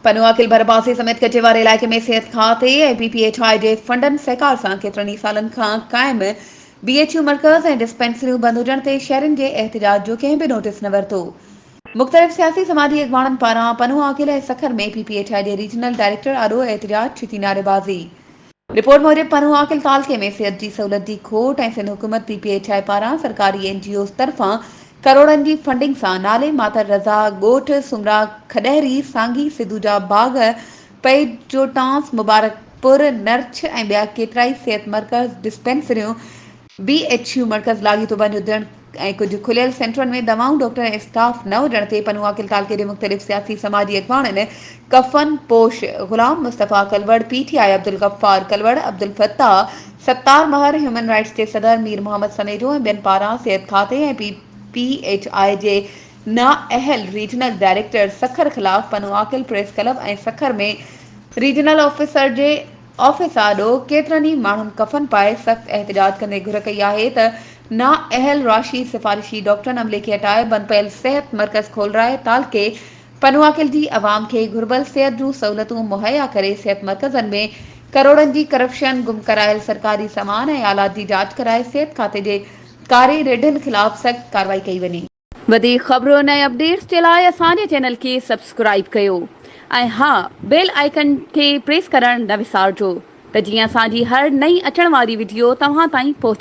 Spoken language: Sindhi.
پنوعاقل ڀرپاسي سميت ڪچي واري علائقي ۾ صحت کاتي ۽ پي پي ايڇ I جي فنڊن سهڪار سان ڪيترن ئي سالن کان قائم بي ايڇ يو مرڪز ۽ ڊسپينسريون بند هجڻ تي شهرين جي احتجاج جو ڪنهن به نوٽيس نه ورتو. مختلف سياسي سماجي اڳواڻن پاران Pano Aqil ۽ Sukkur ۾ P P H I جي ريجنل ڊائريڪٽر آڏو احتجاج ڇتي نعريبازي. رپورٽ موجب پنوعاقل تعلقي ۾ صحت جي سهولت جي کوٽ ۽ سنڌ حڪومت پي پي ايڇ I پاران سرڪاري اين جي اوز طرفان ڪروڙن جي فنڊنگ سان نالي ماتر رضا ڳوٺ، سومرا کڏهري، سانگي سڌو جا باغ، پئي جو ٽانس، مبارڪ پور، نرڇ ۽ ٻيا ڪيترائي صحت مرڪز، ڊسپينسريون، بي ايڇ يو مرڪز لاڳيتو بند هجڻ ۽ ڪجهه کليل سينٽرن ۾ دوائون، ڊاڪٽر ۽ اسٽاف نه هجڻ تي پنوعاقل تعلقي جي مختلف سياسي سماجي اڳواڻن ڪفن پوش Ghulam Mustafa Kalwar, P T I Abdul Ghaffar Kalwar, Abdul Fattah Sattar Mehar, human rights جي صدر مير محمد سميجو ۽ ٻين پاران صحت کاتي ۽ پي پي ايڇ I جي نااهل ريجنل ڊائريڪٽر سکر خلاف Pano Aqil press club ۽ Sukkur ۾ regional officer جي آفيس آڏو ڪيترن ئي ماڻهن ڪفن پائي سخت احتجاج ڪندي گهر ڪئي آهي ته نااهل راشي سفارشي ڊاڪٽرن عملي کي هٽائي بند پيل صحت مرڪز کولرائي تعلقي پنوعاقل جي عوام کي گهربل صحت جون سهولتون مهيا ڪري صحت مرڪزن ۾ ڪروڙن جي ڪرپشن، گم ڪرايل سرڪاري سامان ۽ آلات جي جاچ ڪرائي صحت کاتي جي ڪاري رڍن خلاف سخت ڪارروائي ڪئي وڃي. وڌيڪ خبرن ۽ اپڊيٽس جي لاء اسان جي چينل کي سبسڪرائيب ڪيو ۽ ها بيل آئيڪن کي پريس ڪرڻ نه وسارجو ته جيئن اسان جي هر نئين اچڻ واري وڊيو توهان تائين پهچي.